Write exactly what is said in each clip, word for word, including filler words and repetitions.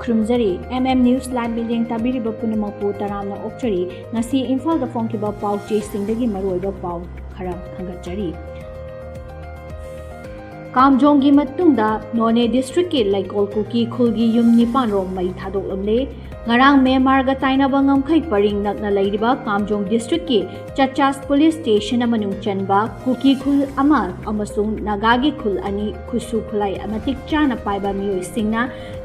ꯈꯨꯔꯨꯝꯖꯔꯤ꯫ M M News Live ꯃꯤꯠꯌꯦꯡ ꯇꯥꯕꯤꯔꯤꯕ ꯄꯨꯝꯅꯃꯛꯄꯨ ꯇꯔꯥꯝꯅ ꯑꯣꯛꯆꯔꯤ꯫ ꯉꯁꯤ ꯏꯝꯐꯥꯜꯗ ꯐꯣꯡꯈꯤꯕ ꯄꯥꯎ ꯆꯦꯁꯤꯡꯗꯒꯤ ꯃꯔꯨꯑꯣꯏꯕ ꯄꯥꯎ ꯈꯔ ꯈꯟꯒꯠꯆꯔꯤ꯫ ꯀꯥꯝꯖꯣꯡꯒꯤ ꯃꯇꯨꯡꯗ ꯅꯣꯅꯦ district ꯀꯤ ꯂꯩꯀꯣꯜ ꯀꯨꯀꯤ ꯈꯨꯜꯒꯤ ꯌꯨꯝ ꯅꯤꯄꯥꯟ ꯔꯣꯝ ꯃꯩ ꯊꯥꯗꯣꯛꯂꯝꯂꯦ꯫ ꯉꯔꯥꯡ ꯃ꯭ꯌꯥꯟꯃꯥꯔꯒ ꯇꯥꯏꯅꯕ ꯉꯝꯈꯩ ꯄꯔꯤꯡ ꯅꯛꯅ ꯂꯩꯔꯤꯕ ꯀꯥꯝꯖꯣꯡ district ꯀꯤ ꯆꯆꯥꯁ police station ꯃꯅꯨꯡ ꯆꯟꯕ ꯀꯨꯀꯤ ꯈꯨꯜ ꯑꯃ ꯑꯃꯁꯨꯡ ꯅꯥꯒꯥꯒꯤ ꯈꯨꯜ ꯑꯅꯤ ꯈꯨꯠꯁꯨ ꯈꯨꯠꯂꯥꯏ ꯃꯇꯤꯛ ꯆꯥꯅ ꯄꯥꯏꯕ ꯃꯤꯑꯣꯏꯁꯤꯡꯅ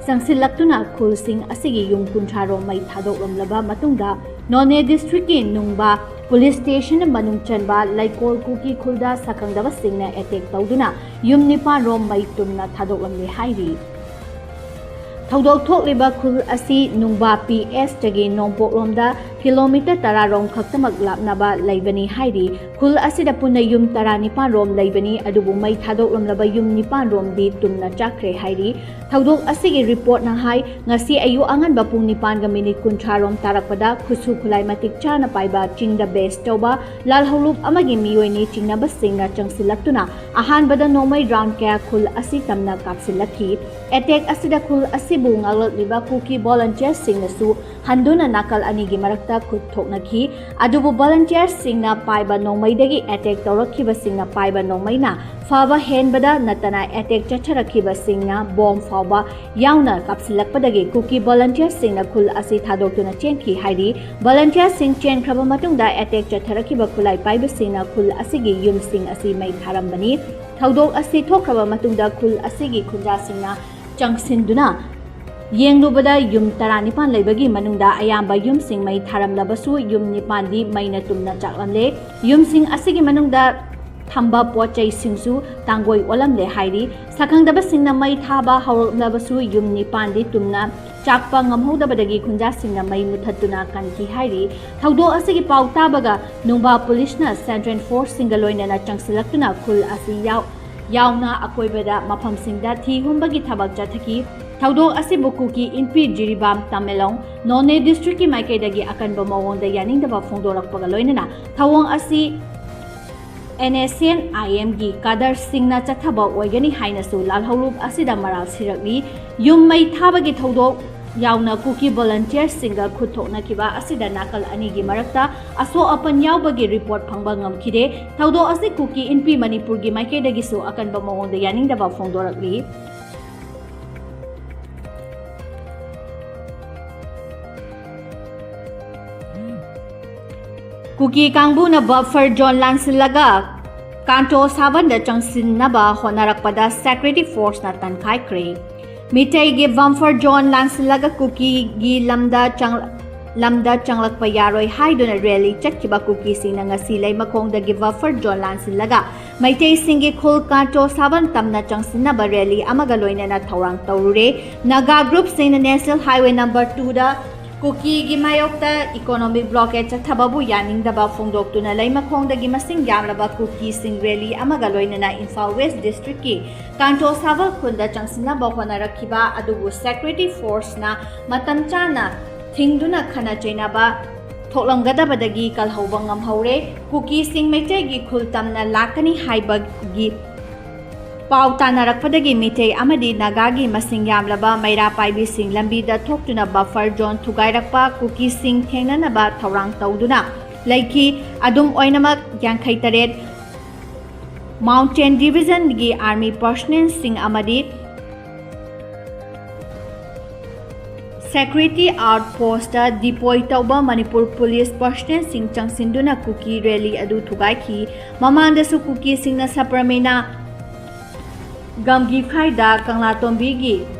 ꯆꯪꯁꯤꯜꯂꯛꯇꯨꯅ ꯈꯨꯜꯁꯤꯡ ꯑꯁꯤꯒꯤ ꯌꯨꯝ ꯀꯨꯟꯊ꯭ꯔꯥ ꯔꯣꯝ ꯃꯩ ꯊꯥꯗꯣꯛꯂꯝꯂꯕ ꯃꯇꯨꯡꯗ ꯅꯣꯅꯦ district ꯀꯤ ꯅꯨꯡꯕꯥ police station ꯃꯅꯨꯡ ꯆꯟꯕ ꯂꯩꯀꯣꯜ ꯀꯨꯀꯤ ꯈꯨꯜꯗ ꯁꯛꯈꯪꯗꯕꯁꯤꯡꯅ attack ꯇꯧꯗꯨꯅ ꯌꯨꯝ ꯅꯤꯄꯥꯟ ꯔꯣꯝ ꯃꯩ ꯇꯨꯝꯅ ꯊꯥꯗꯣꯛꯂꯝꯂꯦ ꯍꯥꯏꯔꯤ꯫ ꯊꯧꯗꯣꯛ ꯊꯣꯛꯂꯤꯕ ꯈꯨꯜ ꯑꯁꯤ ꯅꯨꯡꯕꯥ P S ꯇꯒꯤ ꯅꯣꯡꯄꯣꯛꯂꯣꯝꯗ kilometre ꯇꯔꯥ ꯔꯣꯝ ꯈꯛꯇꯃꯛ ꯂꯥꯞꯅꯕ ꯂꯩꯕꯅꯤ ꯍꯥꯏꯔꯤ꯫ ꯈꯨꯜ ꯑꯁꯤꯗ ꯄꯨꯟꯅ ꯌꯨꯝ ꯇꯔꯥꯅꯤꯄꯥꯟ ꯔꯣꯝ ꯂꯩꯕꯅꯤ, ꯑꯗꯨꯕꯨ ꯃꯩ ꯊꯥꯗꯣꯛꯂꯝꯂꯕ ꯌꯨꯝ ꯅꯤꯄꯥꯟ ꯔꯣꯝꯗꯤ ꯇꯨꯝꯅ ꯆꯥꯛꯈ꯭ꯔꯦ ꯍꯥꯏꯔꯤ꯫ ꯊꯧꯗꯣꯛ ꯑꯁꯤꯒꯤ report ꯅ ꯍꯥꯏ, ꯉꯁꯤ ꯑꯌꯨꯛ ꯑꯉꯟꯕ ꯄꯨꯡ ꯅꯤꯄꯥꯟꯒ minute ꯀꯨꯟꯊ꯭ꯔꯥ ꯔꯣꯝ ꯇꯥꯔꯛꯄꯗ ꯈꯨꯠꯁꯨ ꯈꯨꯠꯂꯥꯏ ꯃꯇꯤꯛ ꯆꯥꯅ ꯄꯥꯏꯕ ꯆꯤꯡꯗ base ꯇꯧꯕ ꯂꯥꯜꯍꯧꯂꯨꯞ ꯑꯃꯒꯤ ꯃꯤꯑꯣꯏꯅꯤ ꯆꯤꯡꯅꯕꯁꯤꯡꯅ ꯆꯪꯁꯤꯜꯂꯛꯇꯨꯅ ꯑꯍꯥꯟꯕꯗ ꯅꯣꯡꯃꯩ round ꯀꯌꯥ ꯈꯨꯜ ꯑꯁꯤ ꯇꯝꯅ ꯀꯥꯞꯁꯤꯜꯂꯛꯈꯤ꯫ Attack ꯑꯁꯤꯗ ꯈꯨꯜ ꯑꯁꯤꯕꯨ ꯉꯥꯛꯂꯛꯂꯤꯕ ꯀꯨꯀꯤ volunteer ꯁꯤꯡꯅꯁꯨ ꯍꯟꯗꯨꯅ ꯅꯥꯀꯜ ꯑꯅꯤꯒꯤ ꯃꯔꯛꯇ ꯈꯨꯠ ꯊꯣꯛꯅꯈꯤ꯫ ꯑꯗꯨꯕꯨ volunteer ꯁꯤꯡꯅ ꯄꯥꯏꯕ ꯅꯣꯡꯃꯩꯗꯒꯤ attack ꯇꯧꯔꯛꯈꯤꯕꯁꯤꯡꯅ ꯄꯥꯏꯕ ꯅꯣꯡꯃꯩꯅ ꯐꯕ ꯍꯦꯟꯕꯗ ꯅꯠꯇꯅ attack ꯆꯠꯊꯔꯛꯈꯤꯕꯁꯤꯡꯅ bomb ꯐꯥꯎꯕ ꯌꯥꯎꯅ ꯀꯥꯞꯁꯤꯜꯂꯛꯄꯗꯒꯤ ꯀꯨꯀꯤ volunteer ꯁꯤꯡꯅ ꯈꯨꯜ ꯑꯁꯤ ꯊꯥꯗꯣꯛꯇꯨꯅ ꯆꯦꯟꯈꯤ ꯍꯥꯏꯔꯤ꯫ Volunteer ꯁꯤꯡ ꯆꯦꯟꯈ꯭ꯔꯕ ꯃꯇꯨꯡꯗ attack ꯆꯠꯊꯔꯛꯈꯤꯕ ꯈꯨꯠꯂꯥꯏ ꯄꯥꯏꯕꯁꯤꯡꯅ ꯈꯨꯜ ꯑꯁꯤꯒꯤ ꯌꯨꯝꯁꯤꯡ ꯑꯁꯤ ꯃꯩ ꯊꯥꯔꯝꯕꯅꯤ꯫ ꯊꯧꯗꯣꯛ ꯑꯁꯤ ꯊꯣꯛꯈ꯭ꯔꯕ ꯃꯇꯨꯡꯗ ꯈꯨꯜ ꯑꯁꯤꯒꯤ ꯈꯨꯟꯖꯥꯁꯤꯡꯅ ꯆꯪꯁꯤꯟꯗꯨꯅ ꯌꯦꯡꯂꯨꯕꯗ ꯌꯨꯝ ꯇꯔꯥꯅꯤꯄꯥꯟ ꯂꯩꯕꯒꯤ ꯃꯅꯨꯡꯗ ꯑꯌꯥꯝꯕ ꯌꯨꯝꯁꯤꯡ ꯃꯩ ꯊꯥꯔꯝꯂꯕꯁꯨ ꯌꯨꯝ ꯅꯤꯄꯥꯟꯗꯤ ꯃꯩꯅ ꯇꯨꯝꯅ ꯆꯥꯛꯂꯝꯂꯦ꯫ ꯌꯨꯝꯁꯤꯡ ꯑꯁꯤꯒꯤ ꯃꯅꯨꯡꯗ ꯊꯝꯕ ꯄꯣꯠ ꯆꯩꯁꯤꯡꯁꯨ ꯇꯥꯡꯒꯣꯏ ꯑꯣꯜꯂꯝꯂꯦ ꯍꯥꯏꯔꯤ꯫ ꯁꯛꯈꯪꯗꯕꯁꯤꯡꯅ ꯃꯩ ꯊꯥꯕ ꯍꯧꯔꯛꯂꯕꯁꯨ ꯌꯨꯝ ꯅꯤꯄꯥꯟꯗꯤ ꯇꯨꯝꯅ ꯆꯥꯛꯄ ꯉꯝꯍꯧꯗꯕꯗꯒꯤ ꯈꯨꯟꯖꯥꯁꯤꯡꯅ ꯃꯩ ꯃꯨꯊꯠꯇꯨꯅ ꯀꯟꯈꯤ ꯍꯥꯏꯔꯤ꯫ ꯊꯧꯗꯣꯛ ꯑꯁꯤꯒꯤ ꯄꯥꯎ ꯇꯥꯕꯒ ꯅꯨꯡꯕꯥ police ꯅ central force ꯁꯤꯡꯒ ꯂꯣꯏꯅꯅ ꯆꯪꯁꯤꯜꯂꯛꯇꯨꯅ ꯈꯨꯜ ꯑꯁꯤ ꯌꯥꯎ-, ꯌꯥꯎꯅ ꯑꯀꯣꯏꯕꯗ ꯃꯐꯝꯁꯤꯡꯗ ꯊꯤ ꯍꯨꯝꯕꯒꯤ ꯊꯕꯛ ꯆꯠꯊꯈꯤ꯫ ꯊꯧꯗꯣꯛ ꯑꯁꯤꯕꯨ ꯀꯨꯀꯤ ꯏꯟꯄꯤ ꯖꯤꯔꯤꯕꯥꯝ ꯇꯃꯦꯡꯂꯣꯡ ꯅꯣꯅꯦ district ꯀꯤ ꯃꯥꯏꯀꯩꯗꯒꯤ ꯑꯀꯟꯕ ꯃꯑꯣꯡꯗ ꯌꯥꯅꯤꯡꯗꯕ ꯐꯣꯡꯗꯣꯔꯛꯄꯒ ꯂꯣꯏꯅꯅ ꯊꯧꯑꯣꯡ ꯑꯁꯤ ꯑꯦꯟ ꯑꯦꯁ ꯑꯦꯟ ꯑꯥꯏ ꯑꯦꯝꯒꯤ ꯀꯥꯗꯔꯁꯤꯡꯅ ꯆꯠꯊꯕ ꯑꯣꯏꯒꯅꯤ ꯍꯥꯏꯅꯁꯨ ꯂꯥꯜꯍꯧꯂꯨꯞ ꯑꯁꯤꯗ ꯃꯔꯥꯜ ꯁꯤꯔꯛꯂꯤ꯫ ꯌꯨꯝ ꯃꯩ ꯊꯥꯕꯒꯤ ꯊꯧꯗꯣꯛ ꯌꯥꯎꯅ ꯀꯨꯀꯤ ꯚꯣꯂꯟꯇꯤꯌꯔꯁꯤꯡꯒ ꯈꯨꯠ ꯊꯣꯛꯅꯈꯤꯕ ꯑꯁꯤꯗ ꯅꯥꯀꯜ ꯑꯅꯤꯒꯤ ꯃꯔꯛꯇ ꯑꯁꯣꯛ ꯑꯄꯟ ꯌꯥꯎꯕꯒꯤ ꯔꯤꯄꯣꯔꯠ ꯐꯪꯕ ꯉꯝꯈꯤꯗꯦ꯫ ꯊꯧꯗꯣꯛ ꯑꯁꯤ ꯀꯨꯀꯤ ꯏꯟꯄꯤ ꯃꯅꯤꯄꯨꯔꯒꯤ ꯃꯥꯏꯀꯩꯗꯒꯤꯁꯨ ꯑꯀꯟꯕ ꯃꯑꯣꯡꯗ ꯌꯥꯅꯤꯡꯗꯕ ꯐꯣꯡꯗꯣꯔꯛꯂꯤ꯫ ꯀꯨꯀꯤ ꯀꯥꯡꯕꯨꯅ ꯕꯐꯔ ꯖꯣꯟ ꯂꯥꯟꯁꯤꯜꯂꯒ ꯀꯥꯟꯇꯣ ꯁꯥꯕꯟꯗ ꯆꯪꯁꯤꯟꯅꯕ ꯍꯣꯠꯅꯔꯛꯄꯗ ꯁꯦꯀ꯭ꯌꯨꯔꯤꯇꯤ ꯐꯣꯔꯁꯅ ꯇꯟꯈꯥꯏꯈ꯭ꯔꯦ꯫ ꯃꯤꯇꯩꯒꯤ ꯕꯐꯔ ꯖꯣꯟ ꯂꯥꯟꯁꯤꯜꯂꯒ ꯀꯨꯀꯤꯒꯤ ꯂꯝꯗ ꯆꯪ-, ꯂꯝꯗ ꯆꯪꯂꯛꯄ ꯌꯥꯔꯣꯏ ꯍꯥꯏꯗꯨꯅ ꯔꯦꯂꯤ ꯆꯠꯈꯤꯕ ꯀꯨꯀꯤꯁꯤꯡꯅ ꯉꯁꯤ ꯂꯩꯃꯈꯣꯡꯗꯒꯤ ꯕꯐꯔ ꯖꯣꯟ ꯂꯥꯟꯁꯤꯜꯂꯒ ꯃꯩꯇꯩꯁꯤꯡꯒꯤ ꯈꯨꯜ ꯀꯥꯟꯇꯣ ꯁꯥꯕꯟ ꯇꯝꯅ ꯆꯪꯁꯤꯟꯅꯕ ꯔꯦꯂꯤ ꯑꯃꯒ ꯂꯣꯏꯅꯅ ꯊꯧꯔꯥꯡ ꯇꯧꯔꯨꯔꯦ꯫ ꯅꯥꯒꯥ ꯒ꯭ꯔꯨꯞꯁꯤꯡꯅ ꯅꯦꯁꯅꯦꯜ ꯍꯥꯏꯋꯦ ꯅꯝꯕꯔ ꯇꯨꯗ ꯀꯨꯀꯤꯒꯤ ꯃꯥꯌꯣꯛꯇ ꯏꯀꯣꯅꯣꯃꯤꯛ ꯕ꯭ꯂꯣꯀꯦꯗ ꯆꯠꯊꯕꯕꯨ ꯌꯥꯅꯤꯡꯗꯕ ꯐꯣꯡꯗꯣꯛꯇꯨꯅ ꯂꯩꯃꯈꯣꯡꯗꯒꯤ ꯃꯁꯤꯡ ꯌꯥꯝꯂꯕ ꯀꯨꯀꯤꯁꯤꯡ ꯔꯦꯂꯤ ꯑꯃꯒ ꯂꯣꯏꯅꯅ ꯏꯝꯐꯥꯜ ꯋꯦꯁ ꯗꯤꯁꯇ꯭ꯔꯤꯛꯀꯤ ꯀꯥꯟꯇꯣ ꯁꯥꯕꯜ ꯈꯨꯟꯗ ꯆꯪꯁꯤꯟꯅꯕ ꯍꯣꯠꯅꯔꯛꯈꯤꯕ ꯑꯗꯨꯕꯨ ꯁꯦꯀ꯭ꯌꯨꯔꯤꯇꯤ ꯐꯣꯔꯁꯅ ꯃꯇꯝ ꯆꯥꯅ ꯊꯤꯡꯗꯨꯅ ꯈꯠꯅ ꯆꯩꯅꯕ ꯊꯣꯛꯂꯝꯒꯗꯕꯗꯒꯤ ꯀꯜꯍꯧꯕ ꯉꯝꯍꯧꯔꯦ꯫ ꯀꯨꯀꯤꯁꯤꯡ ꯃꯩꯇꯩꯒꯤ ꯈꯨꯜ ꯇꯝꯅ ꯂꯥꯛꯀꯅꯤ ꯍꯥꯏꯕꯒꯤ ꯄꯥꯎ ꯇꯥꯅꯔꯛꯄꯗꯒꯤ ꯃꯤꯇꯩ ꯑꯃꯗꯤ ꯅꯥꯒꯥꯒꯤ ꯃꯁꯤꯡ ꯌꯥꯝꯂꯕ ꯃꯩꯔꯥ ꯄꯥꯏꯕꯤꯁꯤꯡ ꯂꯝꯕꯤꯗ ꯊꯣꯛꯇꯨꯅ ꯕꯐꯔ ꯖꯣꯟ ꯊꯨꯒꯥꯏꯔꯛꯄ ꯀꯨꯀꯤꯁꯤꯡ ꯊꯦꯡꯅꯅꯕ ꯊꯧꯔꯥꯡ ꯇꯧꯗꯨꯅ ꯂꯩꯈꯤ꯫ ꯑꯗꯨꯝ ꯑꯣꯏꯅꯃꯛ, ꯌꯥꯡꯈꯩ ꯇꯔꯦꯠ ꯃꯥꯎꯟꯇꯦꯟ ꯗꯤꯕꯤꯖꯟꯒꯤ ꯑꯥꯔꯃꯤ ꯄꯔꯁꯅꯦꯜꯁꯤꯡ ꯑꯃꯗꯤ ꯁꯦꯀ꯭ꯌꯨꯔꯤꯇꯤ ꯑꯥꯎꯠ ꯄꯣꯁꯇ ꯗꯤꯄꯣꯏ ꯇꯧꯕ ꯃꯅꯤꯄꯨꯔ ꯄꯨꯂꯤꯁ ꯄꯔꯁꯅꯦꯜꯁꯤꯡ ꯆꯪꯁꯤꯟꯗꯨꯅ ꯀꯨꯀꯤ ꯔꯦꯂꯤ ꯑꯗꯨ ꯊꯨꯒꯥꯏꯈꯤ꯫ ꯃꯃꯥꯡꯗꯁꯨ ꯀꯨꯀꯤꯁꯤꯡꯅ ꯁꯄꯔꯃꯦꯅꯥ ꯒꯝꯒꯤꯐꯥꯏꯗ ꯀꯪꯂꯥꯇꯣꯝꯕꯤꯒꯤ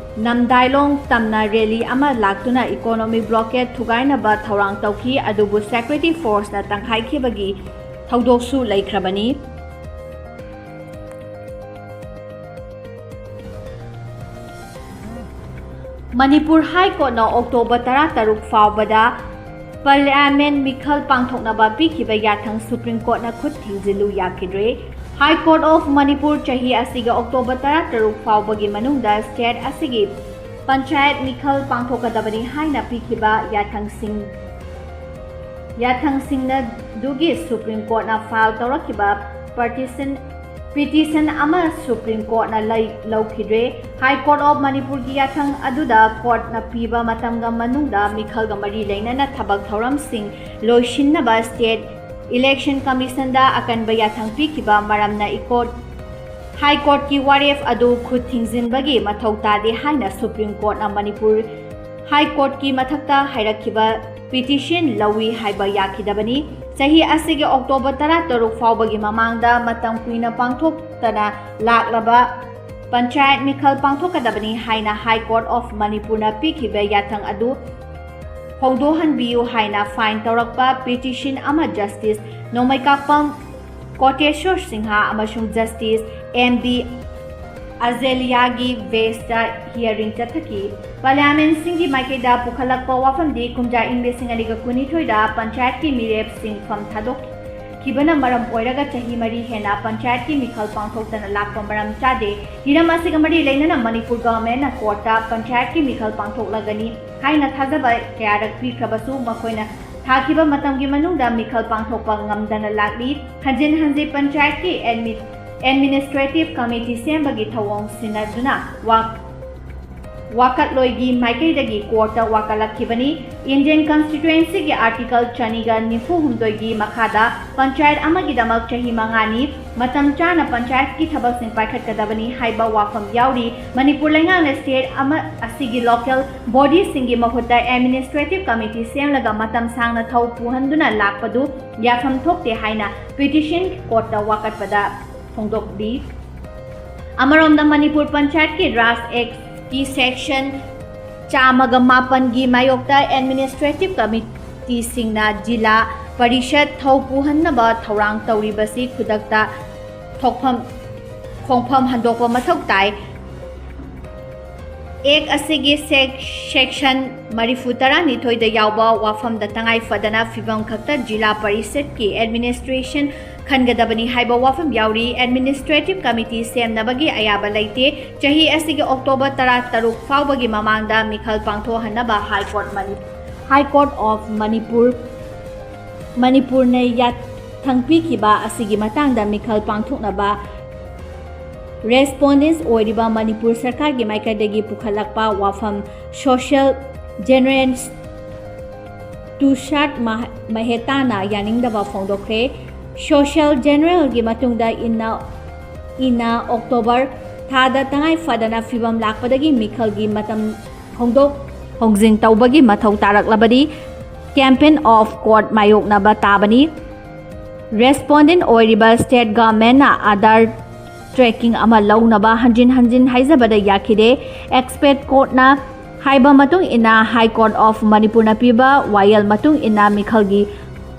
ꯅꯝꯗꯥꯏꯂꯣꯡ ꯇꯝꯅ ꯔꯦꯂꯤ ꯑꯃ ꯂꯥꯛꯇꯨꯅ ꯏꯀꯣꯅꯣꯃꯤꯛ ꯕ꯭ꯂꯣꯀꯦꯗ ꯊꯨꯒꯥꯏꯅꯕ ꯊꯧꯔꯥꯡ ꯇꯧꯈꯤ, ꯑꯗꯨꯕꯨ ꯁꯦꯀ꯭ꯌꯨꯔꯤꯇꯤ ꯐꯣꯔꯁꯅ ꯇꯪꯈꯥꯏꯈꯤꯕꯒꯤ ꯊꯧꯗꯣꯛꯁꯨ ꯂꯩꯈ꯭ꯔꯕꯅꯤ꯫ ꯃꯅꯤꯄꯨꯔ ꯍꯥꯏ ꯀꯣꯔꯠꯅ ꯑꯣꯛꯇꯣꯕꯔ ꯇꯔꯥꯇꯔꯨꯛ ꯐꯥꯎꯕꯗ ꯄꯥꯔꯂꯤꯌꯥꯃꯦꯟ ꯃꯤꯈꯜ ꯄꯥꯡꯊꯣꯛꯅꯕ ꯄꯤꯈꯤꯕ ꯌꯥꯊꯪ ꯁꯨꯄ꯭ꯔꯤꯝ ꯀꯣꯔꯠꯅ ꯈꯨꯠ ꯊꯤꯡꯖꯤꯜꯂꯨ ꯌꯥꯈꯤꯗ꯭ꯔꯦ꯫ ꯍꯥꯏ ꯀꯣꯔꯠ ꯑꯣꯐ ꯃꯅꯤꯄꯨꯔ ꯆꯍꯤ ꯑꯁꯤꯒꯤ ꯑꯣꯛꯇꯣꯕꯔ ꯇꯔꯥꯇꯔꯨꯛ ꯐꯥꯎꯕꯒꯤ ꯃꯅꯨꯡꯗ ꯁ꯭ꯇꯦꯠ ꯑꯁꯤꯒꯤ ꯄꯟꯆꯥꯌꯠ ꯃꯤꯈꯜ ꯄꯥꯡꯊꯣꯛꯀꯗꯕꯅꯤ ꯍꯥꯏꯅ ꯄꯤꯈꯤꯕ ꯌꯥꯊꯪꯁꯤꯡ, ꯌꯥꯊꯪꯁꯤꯡꯅꯗꯨꯒꯤ ꯁꯨꯄ꯭ꯔꯤꯝ ꯀꯣꯔꯠꯅ ꯐꯥꯏꯜ ꯇꯧꯔꯛꯈꯤꯕ partition petition ꯑꯃ Supreme Courtꯅ ꯂꯩ ꯂꯧꯈꯤꯗ꯭ꯔꯦ꯫ High Court of Manipurꯒꯤ ꯌꯥꯊꯪ ꯑꯗꯨꯗ courtꯅ ꯄꯤꯕ ꯃꯇꯝꯒ ꯃꯅꯨꯡꯗ ꯃꯤꯈꯜꯒ ꯃꯔꯤ ꯂꯩꯅꯅ ꯊꯕꯛ ꯊꯧꯔꯝꯁꯤꯡ ꯂꯣꯏꯁꯤꯟꯅꯕ State Election Commissionꯗ ꯑꯀꯟꯕ ꯌꯥꯊꯪ ꯄꯤꯈꯤꯕ ꯃꯔꯝꯅ ꯏꯀꯣꯔꯠ High Courtꯀꯤ ꯋꯥꯔꯦꯞ ꯑꯗꯨ ꯈꯨꯠ ꯊꯤꯡꯖꯤꯟꯕꯒꯤ ꯃꯊꯧ ꯇꯥꯗꯦ ꯍꯥꯏꯅ Supreme Courtꯅ Manipur High Courtꯀꯤ ꯃꯊꯛꯇ ꯍꯥꯏꯔꯛꯈꯤꯕ petition ꯂꯧꯏ ꯍꯥꯏꯕ ꯌꯥꯈꯤꯗꯕꯅꯤ꯫ ꯆꯍꯤ ꯑꯁꯤꯒꯤ October ꯇꯔꯥꯇꯔꯨꯛ ꯐꯥꯎꯕꯒꯤ ꯃꯃꯥꯡꯗ ꯃꯇꯝ ꯀꯨꯏꯅ ꯄꯥꯡꯊꯣꯛꯇꯅ ꯂꯥꯛꯂꯕ ꯄꯟꯆꯥꯌꯠ ꯃꯤꯈꯜ ꯄꯥꯡꯊꯣꯛꯀꯗꯕꯅꯤ ꯍꯥꯏꯅ High Court of Manipurꯅ ꯄꯤꯈꯤꯕ ꯌꯥꯊꯪ ꯑꯗꯨ ꯍꯣꯡꯗꯣꯛꯍꯟꯕꯤꯌꯨ ꯍꯥꯏꯅ file ꯇꯧꯔꯛꯄ petition ꯑꯃ Justice ꯅꯣꯡꯃꯩꯀꯥꯄꯝ ꯀꯣꯇꯦꯁꯣꯔ ꯁꯤꯡꯍ ꯑꯃꯁꯨꯡ Justice M B ꯑꯖꯦꯂꯤꯌꯥꯒꯤ benchꯇ hearing ꯆꯠꯊꯈꯤ꯫ Parliamentꯁꯤꯡꯒꯤ ꯃꯥꯏꯀꯩꯗ ꯄꯨꯈꯠꯂꯛꯄ ꯋꯥꯐꯝꯗꯤ ꯀꯨꯝꯖꯥ ꯏꯪ ꯂꯤꯁꯤꯡ ꯑꯅꯤꯒ ꯀꯨꯟꯅꯤꯊꯣꯏꯗ ꯄꯟꯆꯥꯌꯠꯀꯤ ꯃꯤꯔꯦꯞꯁꯤꯡ ꯐꯝ ꯊꯥꯗꯣꯛꯈꯤꯕꯅ ꯃꯔꯝ ꯑꯣꯏꯔꯒ ꯆꯍꯤ ꯃꯔꯤ ꯍꯦꯟꯅ ꯄꯟꯆꯥꯌꯠꯀꯤ ꯃꯤꯈꯜ ꯄꯥꯡꯊꯣꯛꯇꯅ ꯂꯥꯛꯄ ꯃꯔꯝ ꯆꯥꯗꯦ꯫ ꯍꯤꯔꯝ ꯑꯁꯤꯒ ꯃꯔꯤ ꯂꯩꯅꯅ ꯃꯅꯤꯄꯨꯔ governmentꯅ courtꯇ ꯄꯟꯆꯥꯌꯠꯀꯤ ꯃꯤꯈꯜ ꯄꯥꯡꯊꯣꯛꯂꯒꯅꯤ ꯍꯥꯏꯅ ꯊꯥꯖꯕ ꯀꯌꯥꯔꯛ ꯄꯤꯈ꯭ꯔꯕꯁꯨ ꯃꯈꯣꯏꯅ ꯊꯥꯈꯤꯕ ꯃꯇꯝꯒꯤ ꯃꯅꯨꯡꯗ ꯃꯤꯈꯜ ꯄꯥꯡꯊꯣꯛꯄ ꯉꯝꯗꯅ ꯂꯥꯛꯂꯤ꯫ ꯍꯟꯖꯤꯟ ꯍꯟꯖꯤꯟ ꯄꯟꯆꯥꯌꯠꯀꯤ admi-, administrative committee ꯁꯦꯝꯕꯒꯤ ꯊꯧꯑꯣꯡ ꯁꯤꯟꯅꯗꯨꯅ ꯋꯥ-, ꯋꯥꯀꯠꯂꯣꯏꯒꯤ ꯃꯥꯏꯀꯩꯗꯒꯤ courtꯇ ꯋꯥꯀꯠꯂꯛꯈꯤꯕꯅꯤ꯫ Indian Constituencyꯒꯤ Article ꯆꯅꯤꯒ ꯅꯤꯐꯨ ꯍꯨꯝꯗꯣꯏꯒꯤ ꯃꯈꯥꯗ ꯄꯟꯆꯥꯌꯠ ꯑꯃꯒꯤꯗꯃꯛ ꯆꯍꯤ ꯃꯉꯥꯅꯤ ꯃꯇꯝ ꯆꯥꯅ ꯄꯟꯆꯥꯌꯠꯀꯤ ꯊꯕꯛꯁꯤꯡ ꯄꯥꯏꯈꯠꯀꯗꯕꯅꯤ ꯍꯥꯏꯕ ꯋꯥꯐꯝ ꯌꯥꯎꯔꯤ꯫ ꯃꯅꯤꯄꯨꯔ ꯂꯩꯉꯥꯛꯅ state ꯑꯃ ꯑꯁꯤꯒꯤ local bodyꯁꯤꯡꯒꯤ ꯃꯍꯨꯠꯇ administrative committee ꯁꯦꯝꯂꯒ ꯃꯇꯝ ꯁꯥꯡꯅ ꯊꯧ ꯄꯨꯍꯟꯗꯨꯅ ꯂꯥꯛꯄꯗꯨ ꯌꯥꯐꯝ ꯊꯣꯛꯇꯦ ꯍꯥꯏꯅ petition courtꯇ ꯋꯥꯀꯠꯄꯗ ꯐꯣꯡꯗꯣꯛꯂꯤ꯫ ꯑꯃꯔꯣꯝꯗ ꯃꯅꯤꯄꯨꯔ ꯄꯟꯆꯥꯌꯠꯀꯤ ꯔꯥꯖ Actꯀꯤ section ꯆꯥꯝꯃꯒ ꯃꯥꯄꯟꯒꯤ ꯃꯥꯌꯣꯛꯇ administrative committeeꯁꯤꯡꯅ ꯖꯤꯂꯥ ꯄꯔꯤꯁꯠ ꯊꯧ ꯄꯨꯍꯟꯅꯕ ꯊꯧꯔꯥꯡ ꯇꯧꯔꯤꯕꯁꯤ ꯈꯨꯗꯛꯇ ꯊꯣꯛꯐꯝ, ꯈꯣꯡꯐꯝ ꯍꯟꯗꯣꯛꯄ ꯃꯊꯧ ꯇꯥꯏ꯫ Act ꯑꯁꯤꯒꯤ sec-, section ꯃꯔꯤꯐꯨ ꯇꯔꯥꯅꯤꯊꯣꯏꯗ ꯌꯥꯎꯕ ꯋꯥꯐꯝꯗ ꯇꯉꯥꯏ ꯐꯗꯅ ꯐꯤꯕꯝ ꯈꯛꯇ ꯖꯤꯂꯥ ꯄꯔꯤꯁꯠꯀꯤ administration ꯈꯟꯒꯗꯕꯅꯤ ꯍꯥꯏꯕ ꯋꯥꯐꯝ ꯌꯥꯎꯔꯤ꯫ Administrative committee ꯁꯦꯝꯅꯕꯒꯤ ꯑꯌꯥꯕ ꯂꯩꯇꯦ꯫ ꯆꯍꯤ ꯑꯁꯤꯒꯤ October ꯇꯔꯥꯇꯔꯨꯛ ꯐꯥꯎꯕꯒꯤ ꯃꯃꯥꯡꯗ ꯃꯤꯈꯜ ꯄꯥꯡꯊꯣꯛꯍꯟꯅꯕ High Court ꯃꯅꯤ-, High Court of ꯃꯅꯤꯄꯨꯔ, ꯃꯅꯤꯄꯨꯔꯅ ꯌꯥꯠ-, ꯊꯪꯄꯤꯈꯤꯕ ꯑꯁꯤꯒꯤ ꯃꯇꯥꯡꯗ ꯃꯤꯈꯜ ꯄꯥꯡꯊꯣꯛꯅꯕ ꯔꯦꯁꯄꯣꯟꯗꯦꯟꯁ ꯑꯣꯏꯔꯤꯕ ꯃꯅꯤꯄꯨꯔ ꯁꯔꯀꯥꯔꯒꯤ ꯃꯥꯏꯀꯩꯗꯒꯤ ꯄꯨꯈꯠꯂꯛꯄ ꯋꯥꯐꯝ ꯁꯣꯁꯤꯌꯦꯜ ꯖꯦꯅꯔꯦꯜ ꯇꯨꯁꯥꯔ ꯃꯍꯦꯇꯥꯅ ꯌꯥꯅꯤꯡꯗꯕ ꯐꯣꯡꯗꯣꯛꯈ꯭ꯔꯦ꯫ ꯁꯣꯁꯤꯌꯦꯜ ꯖꯦꯅꯔꯦꯜꯒꯤ ꯃꯇꯨꯡꯗ ꯏꯟꯅ ꯏꯟꯅ ꯑꯣꯛꯇꯣꯕꯔ ꯊꯥꯗ ꯇꯉꯥꯏ ꯐꯗꯅ ꯐꯤꯕꯝ ꯂꯥꯛꯄꯗꯒꯤ ꯃꯤꯈꯜꯒꯤ ꯃꯇꯝ ꯍꯣꯡꯗꯣꯛ ꯍꯣꯡꯖꯤꯟ ꯇꯧꯕꯒꯤ ꯃꯊꯧ ꯇꯥꯔꯛꯂꯕꯗꯤ ꯀꯦꯝꯄꯦꯟ ꯑꯣꯐ ꯀꯣꯔꯠ ꯃꯥꯌꯣꯛꯅꯕ ꯇꯥꯕꯅꯤ꯫ ꯔꯦꯁꯄꯣꯟꯗꯦꯟ ꯑꯣꯏꯔꯤꯕ ꯁ꯭ꯇꯦꯠ ꯒꯚꯔꯟꯃꯦꯟꯅ ꯑꯥꯙꯥꯔ ꯇ꯭ꯔꯦꯀꯤꯡ ꯑꯃ ꯂꯧꯅꯕ ꯍꯟꯖꯤꯟ ꯍꯟꯖꯤꯟ ꯍꯥꯏꯖꯕꯗ ꯌꯥꯈꯤꯗꯦ꯫ ꯑꯦꯛꯁꯄꯔꯠ ꯀꯣꯔꯠꯅ ꯍꯥꯏꯕ ꯃꯇꯨꯡ ꯏꯟꯅ ꯍꯥꯏ ꯀꯣꯔꯠ ꯑꯣꯐ ꯃꯅꯤꯄꯨꯔꯅ ꯄꯤꯕ ꯋꯥꯌꯦꯜ ꯃꯇꯨꯡ ꯏꯟꯅ ꯃꯤꯈꯜꯒꯤ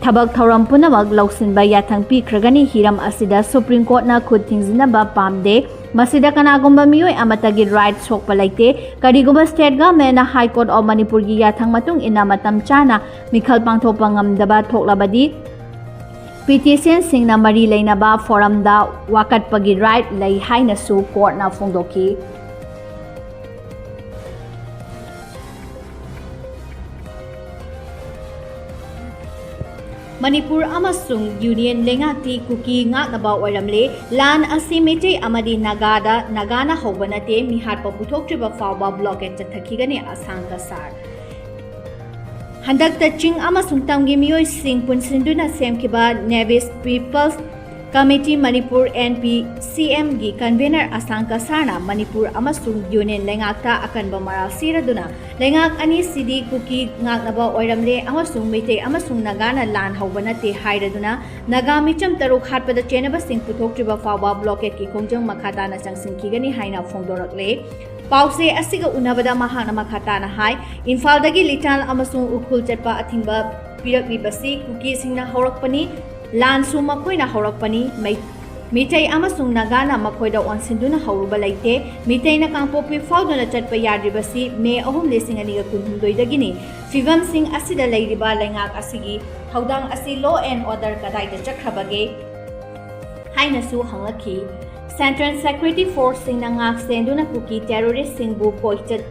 ꯊꯕꯛ ꯊꯧꯔꯝ ꯄꯨꯝꯅꯃꯛ ꯂꯧꯁꯤꯟꯕ ꯌꯥꯊꯪ ꯄꯤꯈ꯭ꯔꯒꯅꯤ꯫ ꯍꯤꯔꯝ ꯑꯁꯤꯗ ꯁꯨꯄ꯭ꯔꯤꯝ ꯀꯣꯔꯠꯅ ꯈꯨꯠ ꯊꯤꯡꯖꯤꯟꯅꯕ ꯄꯥꯝꯗꯦ꯫ ꯃꯁꯤꯗ ꯀꯅꯥꯒꯨꯝꯕ ꯃꯤꯑꯣꯏ ꯑꯃꯠꯇꯒꯤ ꯔꯥꯏꯠ ꯁꯣꯛꯄ ꯂꯩꯇꯦ꯫ ꯀꯔꯤꯒꯨꯝꯕ ꯁ꯭ꯇꯦꯠ ꯒꯚꯔꯟꯃꯦꯟꯅ ꯍꯥꯏ ꯀꯣꯔꯠ ꯑꯣꯐ ꯃꯅꯤꯄꯨꯔꯒꯤ ꯌꯥꯊꯪ ꯃꯇꯨꯡ ꯏꯟꯅ ꯃꯇꯝ ꯆꯥꯅ ꯃꯤꯈꯜ ꯄꯥꯡꯊꯣꯛꯄ ꯉꯝꯗꯕ ꯊꯣꯛꯂꯕꯗꯤ, ꯄꯤꯇꯤꯁꯟꯁꯤꯡꯅ ꯃꯔꯤ ꯂꯩꯅꯕ ꯐꯣꯔꯝꯗ ꯋꯥꯀꯠꯄꯒꯤ ꯔꯥꯏꯠ ꯂꯩ ꯍꯥꯏꯅꯁꯨ ꯀꯣꯔꯠꯅ ꯐꯣꯡꯗꯣꯛꯈꯤ꯫ ꯃꯅꯤꯄꯨꯔ ꯑꯃꯁꯨꯡ ꯌꯨꯅꯤꯌꯟ ꯂꯩꯉꯥꯛꯇꯤ ꯀꯨꯀꯤ ꯉꯥꯛꯅꯕ ꯑꯣꯏꯔꯝꯂꯦ꯫ ꯂꯥꯟ ꯑꯁꯤ ꯃꯩꯇꯩ ꯑꯃꯗꯤ ꯅꯥꯒꯥꯗ, ꯅꯥꯒꯥꯅ ꯍꯧꯕ ꯅꯠꯇꯦ, ꯃꯤꯍꯥꯠꯄ ꯄꯨꯊꯣꯛꯇ꯭ꯔꯤꯕ ꯐꯥꯎꯕ ꯕ꯭ꯂꯣꯀꯦꯠ ꯆꯠꯊꯈꯤꯒꯅꯤ ꯑꯁꯥꯡ ꯀꯁꯥꯔ꯫ ꯍꯟꯗꯛꯇ ꯆꯤꯡ ꯑꯃꯁꯨꯡ ꯇꯝꯒꯤ ꯃꯤꯑꯣꯏꯁꯤꯡ ꯄꯨꯟꯁꯤꯟꯗꯨꯅ ꯁꯦꯝꯈꯤꯕ ꯅꯦꯚꯤꯁ ꯄꯤꯄꯜꯁ ꯀꯃꯤꯇꯤ ꯃꯅꯤꯄꯨꯔ, NPCM ꯒꯤ ꯀꯟꯚꯦꯅꯔ ꯑꯁꯥꯡ ꯀꯁꯥꯔꯅ ꯃꯅꯤꯄꯨꯔ ꯑꯃꯁꯨꯡ ꯌꯨꯅꯤꯌꯟ ꯂꯩꯉꯥꯛꯇ ꯑꯀꯟꯕ ꯃꯔꯥꯜ ꯁꯤꯔꯗꯨꯅ ꯂꯩꯉꯥꯛ ꯑꯅꯤꯁꯤꯗꯤ ꯀꯨꯀꯤ ꯉꯥꯛꯅꯕ ꯑꯣꯏꯔꯝꯂꯦ ꯑꯃꯁꯨꯡ ꯃꯩꯇꯩ ꯑꯃꯁꯨꯡ ꯅꯥꯒꯥꯅ ꯂꯥꯟ ꯍꯧꯕ ꯅꯠꯇꯦ ꯍꯥꯏꯔꯗꯨꯅ ꯅꯥꯒꯥ ꯃꯤꯆꯝ ꯇꯔꯨꯛ ꯍꯥꯠꯄꯗ ꯆꯦꯟꯅꯕꯁꯤꯡ ꯄꯨꯊꯣꯛꯇ꯭ꯔꯤꯕ ꯐꯥꯎꯕ ꯕ꯭ꯂꯣꯀꯦꯠꯀꯤ ꯈꯣꯡꯖꯪ ꯃꯈꯥ ꯇꯥꯅ ꯆꯪꯁꯤꯟꯈꯤꯒꯅꯤ ꯍꯥꯏꯅ ꯐꯣꯡꯗꯣꯔꯛꯂꯦ꯫ ꯄꯥꯎꯆꯦ ꯑꯁꯤꯒ ꯎꯅꯕꯗ ꯃꯍꯥꯛꯅ ꯃꯈꯥ ꯇꯥꯅ ꯍꯥꯏ, ꯏꯝꯐꯥꯜꯗꯒꯤ ꯂꯤꯇꯥꯟ ꯑꯃꯁꯨꯡ ꯎꯈ꯭ꯔꯨꯜ ꯆꯠꯄ ꯑꯊꯤꯡꯕ ꯄꯤꯔꯛꯂꯤꯕꯁꯤ ꯀꯨꯀꯤꯁꯤꯡꯅ ꯍꯧꯔꯛꯄꯅꯤ꯫ ꯂꯥꯟꯁꯨ ꯃꯈꯣꯏꯅ ꯍꯧꯔꯛꯄꯅꯤ꯫ ꯃꯩ-, ꯃꯤꯇꯩ ꯑꯃꯁꯨꯡ ꯅꯥꯒꯥꯅ ꯃꯈꯣꯏꯗ ꯑꯣꯟꯁꯤꯟꯗꯨꯅ ꯍꯧꯔꯨꯕ ꯂꯩꯇꯦ꯫ ꯃꯤꯇꯩꯅ ꯀꯥꯡꯄꯣꯛꯄꯤ ꯐꯥꯎꯗꯨꯅ ꯆꯠꯄ ꯌꯥꯗ꯭ꯔꯤꯕꯁꯤ ꯃꯦ ꯑꯍꯨꯝ, ꯂꯤꯁꯤꯡ ꯑꯅꯤꯒ ꯀꯨꯟꯍꯨꯝꯗꯣꯏꯗꯒꯤꯅꯤ꯫ ꯐꯤꯚꯝꯁꯤꯡ ꯑꯁꯤꯗ ꯂꯩꯔꯤꯕ ꯂꯩꯉꯥꯛ ꯑꯁꯤꯒꯤ ꯊꯧꯗꯥꯡ ꯑꯁꯤ law and order ꯀꯗꯥꯏꯗ ꯆꯠꯈ꯭ꯔꯕꯒꯦ ꯍꯥꯏꯅꯁꯨ ꯍꯪꯂꯛꯈꯤ꯫ Central Security Forceꯁꯤꯡꯅ ꯉꯥꯛ ꯁꯦꯟꯗꯨꯅ ꯀꯨꯀꯤ terroristꯁꯤꯡꯕꯨ ꯀꯣꯏꯆꯠ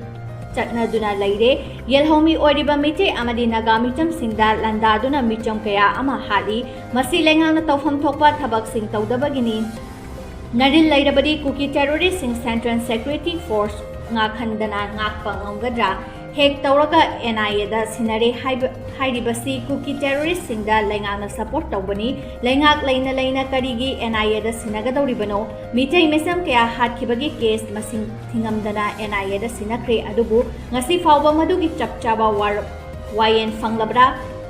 ꯆꯠꯅꯗꯨꯅ ꯂꯩꯔꯦ꯫ ꯌꯦꯜꯍꯧꯃꯤ ꯑꯣꯏꯔꯤꯕ ꯃꯤꯇꯩ ꯑꯃꯗꯤ ꯅꯥꯒꯥ ꯃꯤꯆꯝꯁꯤꯡꯗ ꯂꯥꯟꯗꯥꯗꯨꯅ ꯃꯤꯆꯝ ꯀꯌꯥ ꯑꯃ ꯍꯥꯠꯂꯤ꯫ ꯃꯁꯤ ꯂꯩꯉꯥꯛꯅ ꯇꯧꯐꯝ ꯊꯣꯛꯄ ꯊꯕꯛꯁꯤꯡ ꯇꯧꯗꯕꯒꯤꯅꯤ꯫ ꯅꯔꯤꯜ ꯂꯩꯔꯕꯗꯤ ꯀꯨꯀꯤ ꯇꯦꯔꯣꯔꯤꯁꯁꯤꯡ ꯁꯦꯟꯇ꯭ꯔꯦꯜ ꯁꯦꯀ꯭ꯌꯨꯔꯤꯇꯤ ꯐꯣꯔꯁ ꯉꯥꯛꯍꯟꯗꯅ ꯉꯥꯛꯄ ꯉꯝꯒꯗ꯭ꯔꯥ? ꯍꯦꯛ ꯇꯧꯔꯒ ꯑꯦꯟ ꯑꯥꯏ ꯑꯦꯗ ꯁꯤꯟꯅꯔꯦ ꯍꯥꯏꯕ, ꯍꯥꯏꯔꯤꯕꯁꯤ ꯀꯨꯀꯤ ꯇꯦꯔꯣꯔꯤꯁꯁꯤꯡꯗ ꯂꯩꯉꯥꯛꯅ ꯁꯄꯣꯔꯠ ꯇꯧꯕꯅꯤ꯫ ꯂꯩꯉꯥꯛ ꯂꯩꯅ ꯂꯩꯅ ꯀꯔꯤꯒꯤ ꯑꯦꯟ ꯑꯥꯏ ꯑꯦꯗ ꯁꯤꯟꯅꯒꯗꯧꯔꯤꯕꯅꯣ? ꯃꯤꯇꯩ ꯃꯤꯆꯝ ꯀꯌꯥ ꯍꯥꯠꯈꯤꯕꯒꯤ ꯀꯦꯁ ꯃꯁꯤꯡ ꯊꯤꯉꯝꯗꯅ ꯑꯦꯟ ꯑꯥꯏ ꯑꯦꯗ ꯁꯤꯟꯅꯈ꯭ꯔꯦ, ꯑꯗꯨꯕꯨ ꯉꯁꯤ ꯐꯥꯎꯕ ꯃꯗꯨꯒꯤ ꯆꯞ ꯆꯥꯕ ꯋꯥꯔ-, ꯋꯥꯌꯦꯟ ꯐꯪꯂꯕ꯭ꯔꯥ?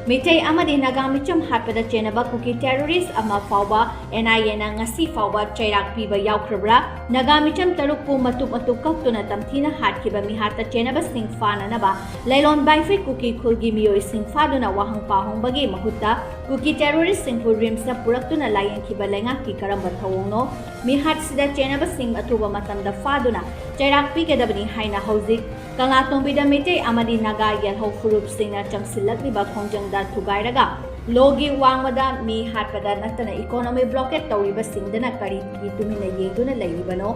ꯃꯤꯇꯩ ꯑꯃꯗꯤ ꯅꯥꯒꯥ ꯃꯤꯆꯝ ꯍꯥꯠꯄꯗ ꯆꯦꯟꯅꯕ ꯀꯨꯀꯤ ꯇꯦꯔꯣꯔꯤꯁ ꯑꯃ ꯐꯥꯎꯕ ꯑꯦꯟ ꯑꯥꯏ ꯑꯦꯅ ꯉꯁꯤ ꯐꯥꯎꯕ ꯆꯩꯔꯥꯛ ꯄꯤꯕ ꯌꯥꯎꯈ꯭ꯔꯕ꯭ꯔꯥ? ꯅꯥꯒꯥ ꯃꯤꯆꯝ ꯇꯔꯨꯛꯄꯨ ꯃꯇꯨꯞ ꯃꯇꯨꯞ ꯀꯛꯇꯨꯅ ꯇꯝꯊꯤꯅ ꯍꯥꯠꯈꯤꯕ ꯃꯤꯍꯥꯠꯇ ꯆꯦꯟꯅꯕꯁꯤꯡ ꯐꯥꯅꯅꯕ ꯂꯩꯂꯣꯟ ꯕꯥꯏꯐꯩ ꯀꯨꯀꯤ ꯈꯨꯜꯒꯤ ꯃꯤꯑꯣꯏꯁꯤꯡ ꯐꯥꯗꯨꯅ ꯋꯥꯍꯪ ꯄꯥꯎꯍꯪꯕꯒꯤ ꯃꯍꯨꯠꯇ ꯀꯨꯀꯤ ꯇꯦꯔꯣꯔꯤꯁꯁꯤꯡꯕꯨ ꯔꯤꯝꯁꯇ ꯄꯨꯔꯛꯇꯨꯅ ꯂꯥꯌꯦꯡꯈꯤꯕ ꯂꯩꯉꯥꯛꯀꯤ ꯀꯔꯝꯕ ꯊꯧꯑꯣꯡꯅꯣ? ꯃꯤꯍꯥꯠꯁꯤꯗ ꯆꯦꯟꯅꯕꯁꯤꯡ ꯑꯊꯨꯕ ꯃꯇꯝꯗ ꯐꯥꯗꯨꯅ ꯆꯩꯔꯥꯛ ꯄꯤꯒꯗꯕꯅꯤ ꯍꯥꯏꯅ ꯍꯧꯖꯤꯛ ꯀꯪꯂꯥꯇꯣꯡꯕꯤꯗ ꯃꯤꯇꯩ ꯑꯃꯗꯤ ꯅꯥꯒꯥ ꯌꯦꯜꯍꯧ ꯐꯨꯔꯨꯞꯁꯤꯡꯅ ꯆꯪꯁꯤꯜꯂꯛꯂꯤꯕ ꯈꯣꯡꯖꯪꯗ ꯊꯨꯒꯥꯏꯔꯒ ꯂꯣꯒꯤ ꯋꯥꯡꯃꯗ ꯃꯤ ꯍꯥꯠꯄꯗ ꯅꯠꯇꯅ ꯏꯀꯣꯅꯣꯃꯤ ꯕ꯭ꯂꯣꯀꯦꯠ ꯇꯧꯔꯤꯕꯁꯤꯡꯗꯅ ꯀꯔꯤꯒꯤ ꯇꯨꯃꯤꯟꯅ ꯌꯦꯡꯗꯨꯅ ꯂꯩꯔꯤꯕꯅꯣ?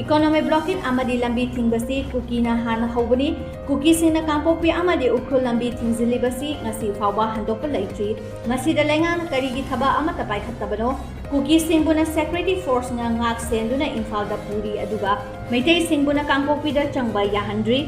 ꯏꯀꯣꯅꯣꯃꯤ ꯕ꯭ꯂꯣꯀꯦꯠ ꯑꯃꯗꯤ ꯂꯝꯕꯤ ꯊꯤꯡꯕꯁꯤ ꯀꯨꯀꯤꯅ ꯍꯥꯟꯅ ꯍꯧꯕꯅꯤ꯫ ꯀꯨꯀꯤꯁꯤꯡꯅ ꯀꯥꯡꯄꯣꯛꯄꯤ ꯑꯃꯗꯤ ꯎꯈ꯭ꯔꯨꯜ ꯂꯝꯕꯤ ꯊꯤꯡꯖꯤꯜꯂꯤꯕꯁꯤ ꯉꯁꯤ ꯐꯥꯎꯕ ꯍꯟꯗꯣꯛꯄ ꯂꯩꯇ꯭ꯔꯤ꯫ ꯃꯁꯤꯗ ꯂꯩꯉꯥꯛꯅ ꯀꯔꯤꯒꯤ ꯊꯕꯛ ꯑꯃꯠꯇ ꯄꯥꯏꯈꯠꯇꯕꯅꯣ? ꯀꯨꯀꯤꯁꯤꯡꯕꯨꯅ ꯁꯦꯀ꯭ꯌꯨꯔꯤꯇꯤ ꯐꯣꯔꯁꯅ ꯉꯥꯛ ꯁꯦꯟꯗꯨꯅ ꯏꯝꯐꯥꯜꯗ ꯄꯨꯔꯤ, ꯑꯗꯨꯒ ꯃꯩꯇꯩꯁꯤꯡꯕꯨꯅ ꯀꯥꯡꯄꯣꯛꯄꯤꯗ ꯆꯪꯕ ꯌꯥꯍꯟꯗ꯭ꯔꯤ꯫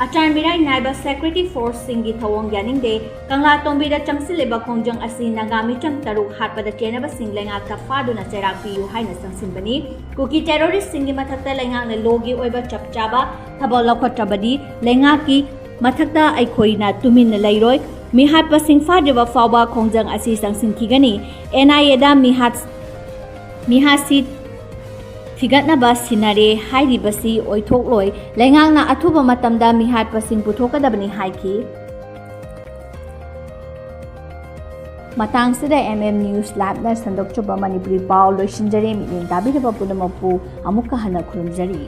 ꯑꯆꯥꯟ ꯃꯤꯔꯥꯏ ꯅꯥꯏꯕ ꯁꯦꯀ꯭ꯌꯨꯔꯤꯇꯤ ꯐꯣꯔꯁꯁꯤꯡꯒꯤ ꯊꯧꯑꯣꯡ ꯌꯥꯅꯤꯡꯗꯦ꯫ ꯀꯪꯂꯥ ꯇꯣꯝꯕꯤꯗ ꯆꯪꯁꯤꯜꯂꯤꯕ ꯈꯣꯡꯖꯪ ꯑꯁꯤ ꯅꯥꯒꯥ ꯃꯤꯆꯝ ꯇꯔꯨꯛ ꯍꯥꯠꯄꯗ ꯆꯦꯟꯅꯕꯁꯤꯡ ꯂꯩꯉꯥꯛꯇ ꯐꯥꯗꯨꯅ ꯆꯩꯔꯥꯛ ꯄꯤꯌꯨ ꯍꯥꯏꯅ ꯆꯪꯁꯤꯟꯕꯅꯤ꯫ ꯀꯨꯀꯤ ꯇꯦꯔꯣꯔꯤꯁꯁꯤꯡꯒꯤ ꯃꯊꯛꯇ ꯂꯩꯉꯥꯛꯅ ꯂꯣꯒꯤ ꯑꯣꯏꯕ ꯆꯞ ꯆꯥꯕ ꯊꯕꯛ ꯂꯧꯈꯠꯇ꯭ꯔꯕꯗꯤ ꯂꯩꯉꯥꯛꯀꯤ ꯃꯊꯛꯇ ꯑꯩꯈꯣꯏꯅ ꯇꯨꯃꯤꯟꯅ ꯂꯩꯔꯣꯏ꯫ ꯃꯤꯍꯥꯠꯄꯁꯤꯡ ꯐꯥꯗ꯭ꯔꯤꯕ ꯐꯥꯎꯕ ꯈꯣꯡꯖꯪ ꯑꯁꯤ ꯆꯪꯁꯤꯟꯈꯤꯒꯅꯤ꯫ ꯑꯦꯟ ꯑꯥꯏ ꯑꯦꯗ ꯃꯤꯍꯥꯠ, ꯃꯤꯍꯥꯠꯁꯤ ꯊꯤꯒꯠꯅꯕ ꯁꯤꯟꯅꯔꯦ ꯍꯥꯏꯔꯤꯕꯁꯤ ꯑꯣꯏꯊꯣꯛꯂꯣꯏ꯫ ꯂꯩꯉꯥꯛꯅ ꯑꯊꯨꯕ ꯃꯇꯝꯗ ꯃꯤꯍꯥꯠꯄꯁꯤꯡ ꯄꯨꯊꯣꯛꯀꯗꯕꯅꯤ ꯍꯥꯏꯈꯤ꯫ ꯃꯇꯥꯡꯁꯤꯗ ꯑꯦꯝ ꯑꯦꯝ ꯅ꯭ꯌꯨꯁ ꯂꯥꯏꯚꯅ ꯁꯟꯗꯣꯛꯆꯕ ꯃꯅꯤꯄꯨꯔꯤ ꯄꯥꯎ ꯂꯣꯏꯁꯤꯟꯖꯔꯦ꯫ ꯃꯤꯠꯌꯦꯡ ꯇꯥꯕꯤꯔꯕ ꯄꯨꯝꯅꯃꯛꯄꯨ ꯑꯃꯨꯛꯀ ꯍꯟꯅ ꯈꯨꯔꯨꯝꯖꯔꯤ꯫